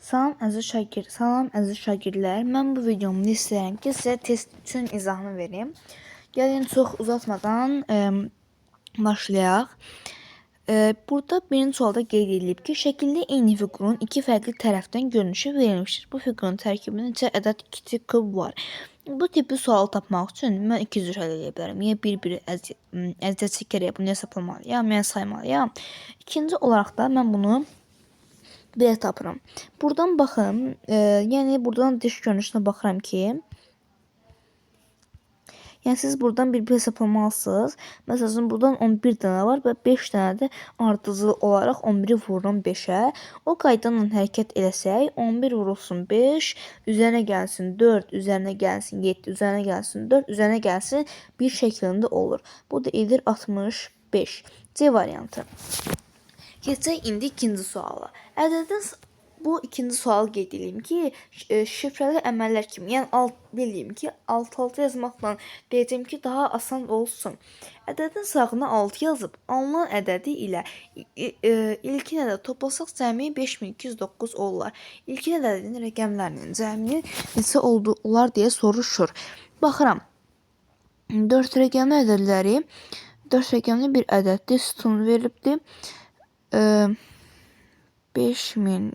Salam əziz şagird, salam əziz şagirdlər. Mən bu videomda istəyirəm ki, sizə test üçün izahını verim. Gəlin çox uzatmadan başlayaq. Burada birinci sualda qeyd edilib ki, şəkildə eyni fiqurun iki fərqli tərəfdən görünüşü verilmişdir. Bu fiqurun tərkibində neçə ədəd kiçik kub var? Bu tipli sualı tapmaq üçün mən iki cür həll edə bilərəm. Ya bir-bir əziyyət çəkərək bunu hesaplamalıyam, yəni saymalıyam. İkinci olaraq da mən bunu belə tapıram. Buradan baxın, yəni buradan dış görünüşünə baxıram ki, yəni siz buradan bir-bir hesaplamalısınız. Məsələn, buradan 11 dənə var və 5 dənə də ardıcıl olaraq 11-i vururam 5-ə. O qayda ilə hərəkət eləsək, 11 vurulsun 5, üzərinə gəlsin 4, üzərinə gəlsin 7, üzərinə gəlsin 4, üzərinə gəlsin 1 şəklində olur. Bu da edir 65. C variantı. Keçək indi ikinci suala. Ədədin bu ikinci sualı qeyd edeyim ki, şifrəli əməllər kimi, yəni alt bileyim ki, 6-6 yazmaqla deyəcəm ki, daha asan olsun. Ədədin sağına 6 yazıb, alınan ədədi ilə ilkin ədəd toplasaq cəmi 5209 olar. İlkin ədədin rəqəmlərinin cəminin neçə oldu olar deyə soruşur. Baxıram. 4 rəqəmli ədədləri 4 rəqəmli bir ədəddir, sütun verilibdir. 5209.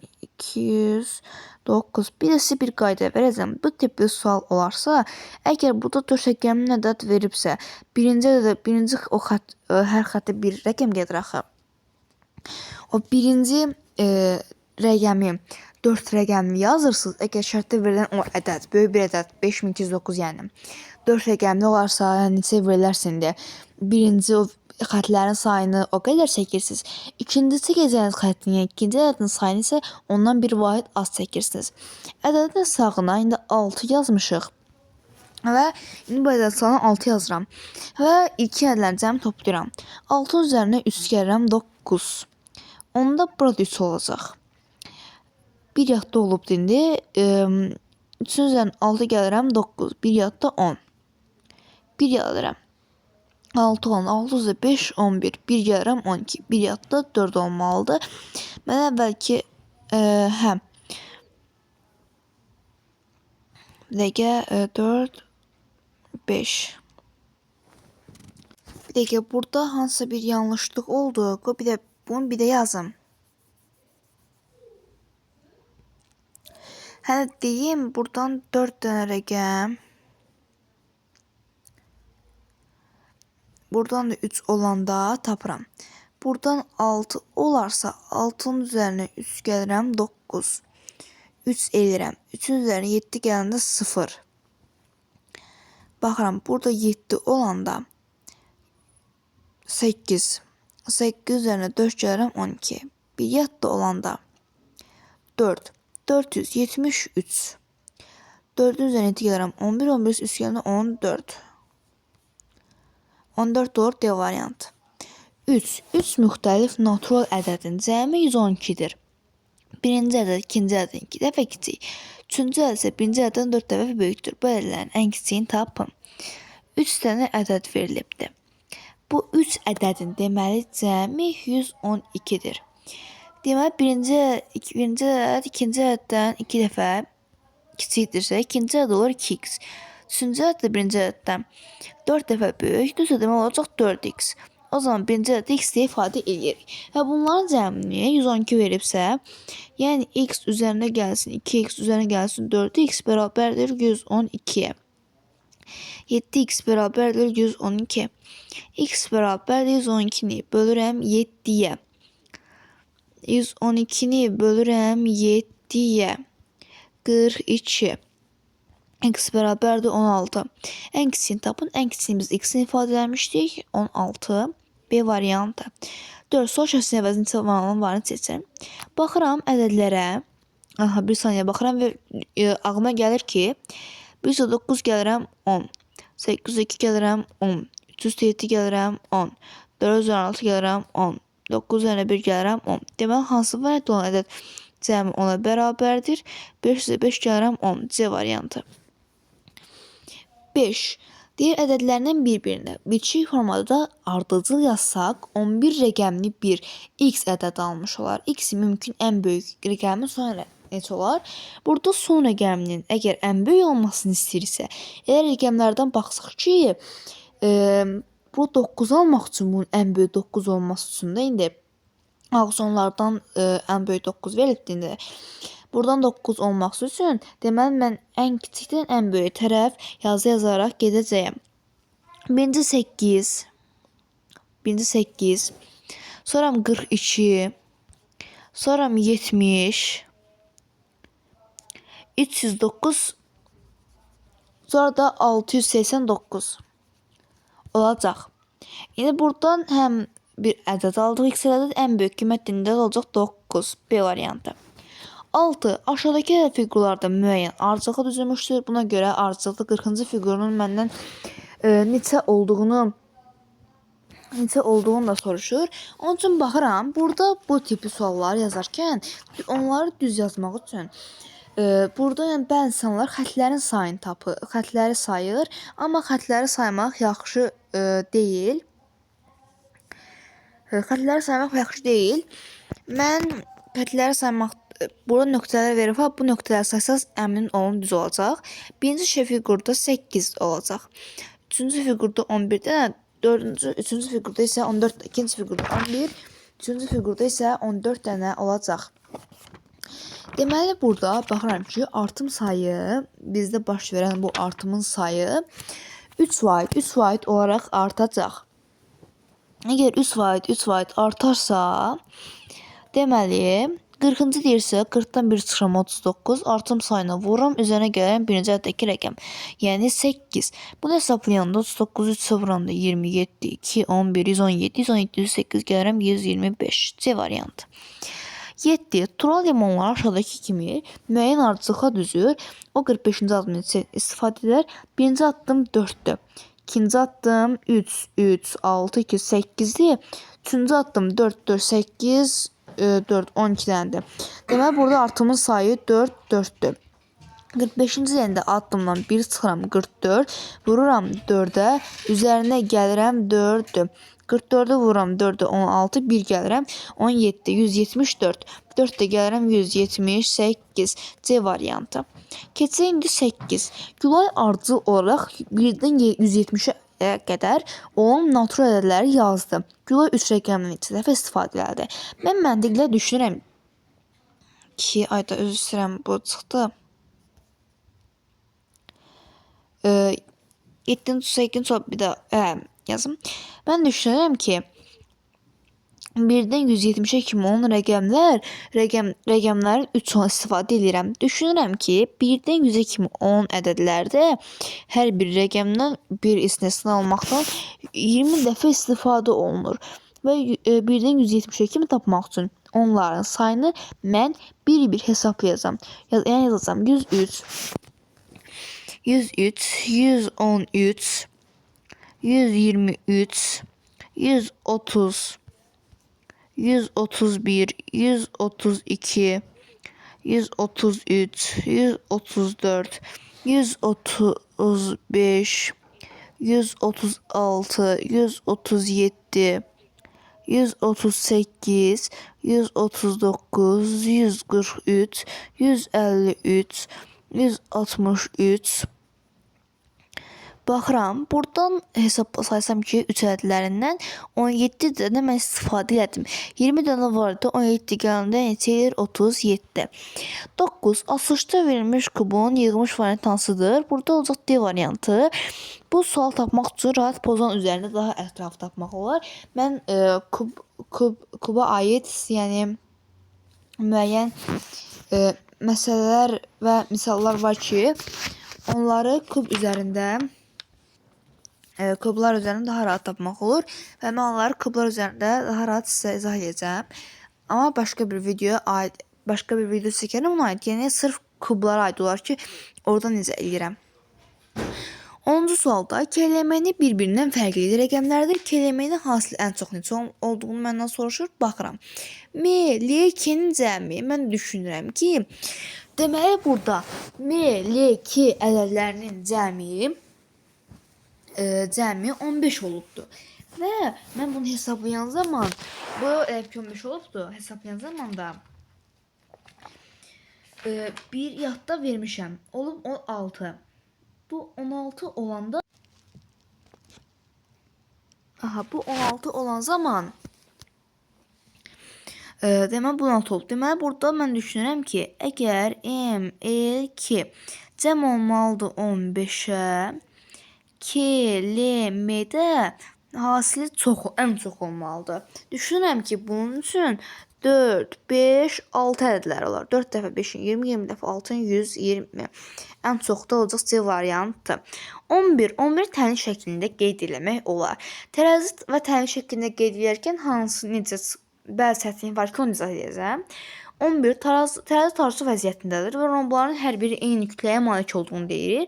Bir də sizə bir qayda verəcəm. Bu tipli sual olarsa, əgər burada 4 rəqəmli ədəd veribsə, birinci ədədə birinci o xətt hər xəttə bir rəqəm gedir axı. O birinci rəqəmi 4 rəqəmli yazırsınız. Əgər şərtdə verilən o ədəd, böyük bir ədəd 5209 yəni 4 rəqəmli olarsa, yəni neçə verilərsə indi birinci o xətlərin sayını o qədər çəkirsiniz. İkinci çəkəcəyiniz xəttin, yəni ikinci ədədin sayını isə ondan bir vahid az çəkirsiniz. Ədədin sağına indi 6 yazmışıq. Və indi bu ədədin sağına 6 yazıram. Və ilkin ədədlərin cəmi toplayıram. 6-nın üzərinə 3 gəlirəm 9. Onda burada 3 olacaq. Bir yadda olubdur indi. 3-ün üzərinə 6 gəlirəm 9. Bir yadda 10. Bir gəlirəm. 6 10, 6 üzə 5, 11. 1 gəlirəm 12. Bir yadda 4 olmalıdır. Mən əvvəlki hə. Bir dəqiqə 4 5. Bir dəqiqə burada hansısa bir yanlışlıq oldu. Qoy bir də bunu bir də yazım. Hələ deyim, buradan 4 dənə rəqəm. Buradan da 3 olanda tapıram. Buradan 6 olarsa 6-nın üzərinə 3 gəlirəm 9. 3 eləyirəm. 3-ün üzərinə 7 gələndə 0. Baxıram, burada 7 olanda 8. 8 üzərinə 4 gəlirəm 12. Bir yadda olanda 4. 473. 4-ün üzərinə 7 gəlirəm 11. 11 3 gələndə 14. 14 olur D variantı. 3. 3 müxtəlif natural ədədin cəmi 112-dir. Birinci ədəd ikinci ədədin 2 dəfə kiçik. Üçüncü ədəd isə birinci ədəddən 4 dəfə böyükdür. Bu ədədlərin ən kiçiyini tapın. 3 dənə ədəd verilibdir. Bu 3 ədədin deməli cəmi 112-dir. Deməli birinci ədəd ikinci ədəddən 2 dəfə kiçikdirsə, ikinci ədəd olur 2x. Üçüncü ədəd də birinci ədəddən 4 dəfə böyükdürsə, demək olacaq 4x. O zaman birinci ədədi x deyə ifadə edirik. Və bunların cəmini 112 veribsə, yəni x üzərinə gəlsin 2x üzərinə gəlsin 4x bərabərdir 112-yə. 7x bərabərdir 112. X bərabərdir 112-ni bölürəm 7-yə. 112-ni bölürəm 7-yə. 42. X bərabərdir 16. Ən kiçiyini tapın. Ən kiçiyini biz x-ni ifadə eləmişdik. 16. B variantı. 4. Sol şəxsin əvəzini neçə varını seçin. Baxıram ədədlərə. Aha, bir saniyə baxıram və ağlıma gəlir ki, 109 gəlirəm 10. 802 gəlirəm 10. 307 gəlirəm 10. 416 gəlirəm 10. 9 üzərinə 1 gəlirəm 10. Deməli, hansı variant olan ədəd cəmi 10-a bərabərdir? 505 gəlirəm 10. C variantı. 5. Digər ədədlərdən bir-birinə bitişik formada ardıcıl yazsaq 11 rəqəmli bir x ədədi almış olar. X mümkün ən böyük rəqəmin son Neçə olar? Burada son rəqəminin əgər ən böyük olmasını istəyirsə, elə rəqəmlərdən baxsaq ki, bu 9 almaq üçün bunun ən böyük 9 olması üçün də indi ağzonlardan ən böyük 9 verilibdi indi. Buradan 9 olması üçün deməli mən ən kiçikdən ən böyük tərəf yazı yazaraq gedəcəyəm. Birinci 8, birinci 8, sonra 42, sonra 70, 309, sonra da 689 olacaq. İndi buradan həm bir ədəd aldıq, x ədəd ən böyük qiymət indi olacaq 9, B variantı. 6. Aşağıdakı fiqurlarda müəyyən ardıcıllıqla düzülmüşdür. Buna görə ardıcıllıqda 40-cı fiqurunun məndən neçə olduğunu da soruşur. Onun üçün baxıram, burada bu tipi sualları yazarkən onları düz yazmaq üçün burada yəni bəzi insanlar xətlərin sayını tapır, xətləri sayır, amma xətləri saymaq yaxşı deyil. Xətləri saymaq yaxşı deyil. Mən xətləri saymaq burada nöqtələr verib, ha, bu nöqtələri saysanız əmin olun düz olacaq. Birinci fiqurda 8 olacaq. Üçüncü fiqurda 11 dənə, dördüncü, üçüncü fiqurda isə 14, ikinci fiqurda 11, üçüncü fiqurda isə 14 dənə olacaq. Deməli burada baxıram ki, artım sayı, bizdə baş verən bu artımın sayı 3 vahid, 3 vahid olaraq artacaq. Əgər 3 vahid, 3 vahid artarsa, deməli 40-cı deyirsə 40-dan 1 çıxıram 39, artım sayına vururam, üzərinə gələn birinci ədəddəki rəqəm, yəni 8. Bunu hesablayanda 39 3 vuranda 27, 2, 11, 117, 117, 108 gəlirəm 125. C variantı. 7. Tural limonları aşağıdakı kimi müəyyən ardıcıllıqla düzür. O 45-ci addımı istifadə edər. Birinci addım 4-dür. İkinci addım 3, 3, 6, 2, 8-dir. Üçüncü addım 4, 4, 8, 4, 12 dənədir. Deməli, burada artımın sayı 4, 4-dür. 45-ci yerində addımdan 1 çıxıram 44, vururam 4-ə, üzərinə gəlirəm 4-dür. 44-ü vururam 4-ə 16, 1 gəlirəm 17, 174, 4 də gəlirəm 178, C variantı. Keçək indi 8. Gülay ardıcıl olaraq 1-dən 170-ə qədər olan natural ədədləri yazdı. Gülay 3 rəqəmini neçə dəfə istifadə elədi? Mən məntiqlə düşünürəm ki, ayda özür istəyirəm, bu çıxdı. 7-ci, 8-ci sual bir də yazım. Mən düşünürəm ki, 1-dən 170-ə kimi olan rəqəmlər, rəqəmlərin 3 istifadə edirəm. Düşünürəm ki, 1-dən 100-ə kimi olan ədədlərdə hər bir rəqəmdən bir istisna olmaqdan 20 dəfə istifadə olunur. Və 1-dən 170-ə kimi tapmaq üçün onların sayını mən bir-bir hesablayacağam. Yəni yazacağam 103, 103, 113, 123, 130, 131, 132, 133, 134, 135, 136, 137, 138, 139, 143, 153, 163. Baxıram, buradan hesab saysam ki, 3 ədədlərindən 17 dənə mən istifadə elədim. 20 dənə var idi, 17 gələndə neçə eləyir? 37. 9. Açılışda verilmiş kubun yığılmış variantı hansıdır? Burada olacaq D variantı. Bu sual tapmaq üçün rahat pozan üzərində daha ətraflı tapmaq olar. Mən kuba aid, yəni müəyyən məsələlər və misallar var ki, onları kub üzərində kublar üzərində daha rahat tapmaq olur və mən onları kublar üzərində daha rahat sizə izah edəcəm. Amma başqa bir videoya aid, başqa bir video çəkərəm ona aid, yəni sırf kublara aid olar ki, oradan necə eləyirəm. 10-cu sualda KLM-ni bir-birindən fərqli rəqəmlərdir. KLM-ni hasil ən çox neçə olduğunu məndən soruşur. Baxıram. M, L, K-nin cəmi. Mən düşünürəm ki, deməli burada M, L, K ədədlərinin cəmi 15 olubdur. Və mən bunu hesaplayan zaman, bu elə ki 15 olubdur, hesaplayan zaman da Bir yadda vermişəm. Olub 16. Bu 16 olanda. Aha, bu 16 olan zaman deməli bu 16 olub. Deməli burada mən düşünürəm ki, əgər M, L, K cəm olmalıdır 15-ə, K, L, M-də hasili çox, ən çox olmalıdır. Düşünürəm ki, bunun üçün 4, 5, 6 ədədlər olar. 4 dəfə 5-in 20, 20 dəfə 6-ın 120. Ən çox da olacaq C variantı. 11, 11 tənlik şəklində qeyd eləmək olar. Tərəzi və tənlik şəklində qeyd edərkən hansı, necə, bəzi çətinlik var ki, onu izah edəcəm. 11 tərəzi tarçı vəziyyətindədir və rombların hər biri eyni kütləyə malik olduğunu deyir.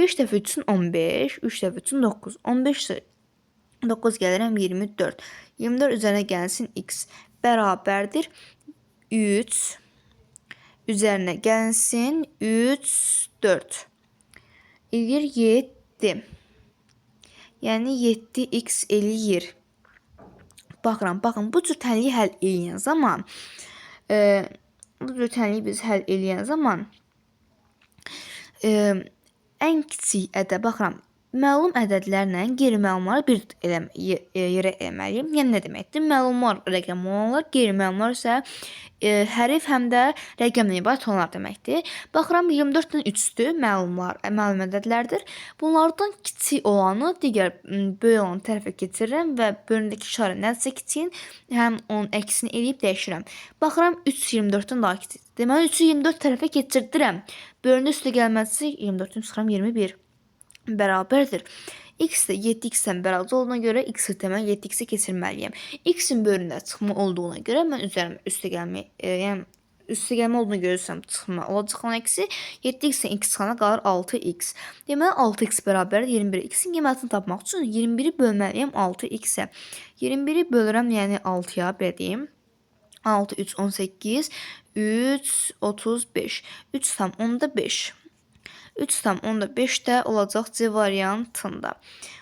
5 dəfə 3-ün 15, 3 dəfə 3-ün 9. 15 9 gəlirəm 24. 24 üzərinə gəlsin x bərabərdir 3 üzərinə gəlsin 3, 4. Eləyir 7. Yəni 7x eləyir. Baxıram, baxın, bu cür tənliyi həll eləyən zaman, bu cür tənliyi biz həll eləyən zaman ən kiçik ədəd, baxıram, məlum ədədlərlə qeyri-məlumları bir yerə eləməliyim. Yəni nə deməkdir? Məlumlar rəqəm olanlar, qeyri-məlumlar isə hərf həm də rəqəmdən ibarət olanlar deməkdir. Baxıram 24-dən 3-dür, məlumlar, məlum ədədlərdir. Bunlardan kiçik olanı digər böyük olan tərəfə keçirirəm və bölündəki işarə nədirsə kiçiyin, həm onun əksini eləyib dəyişirəm. Baxıram 3 24-dən daha kiçikdir. Deməli 3-ü 24 tərəfə keçirdirəm. Bölündə üstə gəlməzsə 24-dən çıxıram 21 bərabərdir. X də 7x-dən bərabər olduğuna görə x-i demək 7x-i keçirməliyəm. X-in bölündə çıxma olduğuna görə mən üzərimə üstə gəlmə, yəni üstə gəlmə olduğunu görürsəm çıxma olacaq onun əksi. 7x-dən x çıxanda qalır 6x. Deməli 6x bərabərdir 21. X-in qiymətini tapmaq üçün 21-i bölməliyəm 6x-ə. 21-i bölürəm, yəni 6-ya, belə deyim. 6, 3, 18, 3, 35. 3,5. 3,5 də olacaq C variantında.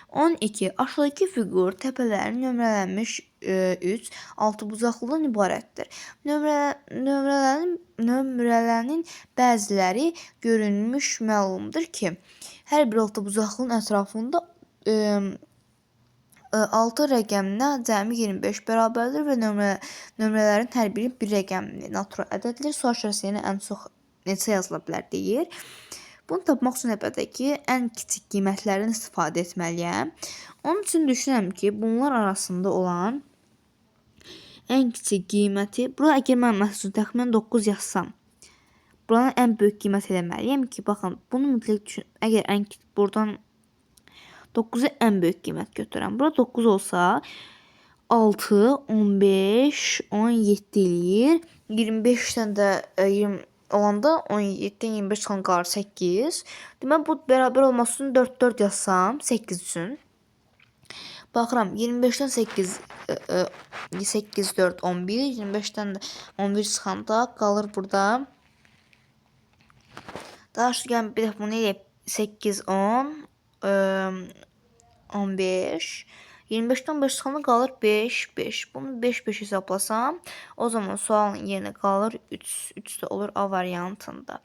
12. Aşağıdakı fiqur təpələrin nömrələnmiş 3 altıbucaqlıdan ibarətdir. Nömrələrin bəziləri görünmüş məlumdur ki, hər bir altıbucaqlının ətrafında 6 rəqəminə cəmi 25 bərabərdir və nömrələrin hər biri bir rəqəmli natural ədəddir. Sual işarəsi ilə ən çox neçə yazıla bilər deyir. Bunu tapmaq üçün əlbəttə ki, ən kiçik qiymətlərdən istifadə etməliyəm. Onun üçün düşünürəm ki, bunlar arasında olan ən kiçik qiyməti, bura əgər mən məsələn təxminən 9 yazsam, buranın ən böyük qiymət eləməliyəm ki, baxın, bunu mütləq düşün. Əgər ən buradan 9-u ən böyük qiymət götürürəm. Bura 9 olsa 6, 15, 17 eləyir. 25-dən də 20 olanda 17-dən 25 çıxan qalır 8. Deməli, bu bərabər olması üçün 4, 4 yazsam 8 üçün. Baxıram, 25-dən 8, 8, 4, 11. 25-dən də 11 çıxanda qalır burada. Daha sonra gəlin bir dəfə bunu eləyib 8, 10, 15. 25-dən 15 çıxanda qalır 5, 5. Bunu 5, 5 hesablasam, o zaman sualın yerinə qalır 3. 3 də olur A variantında.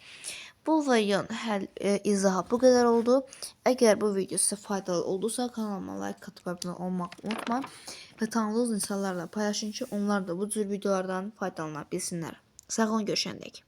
Bu videonun həll izahı bu qədər oldu. Əgər bu video sizə faydalı oldusa, kanalıma like atıp abunə olmağı unutmayın. Və tanıdığınız insanlarla paylaşın ki, onlar da bu cür videolardan faydalana bilsinlər. Sağ olun, görüşəndək.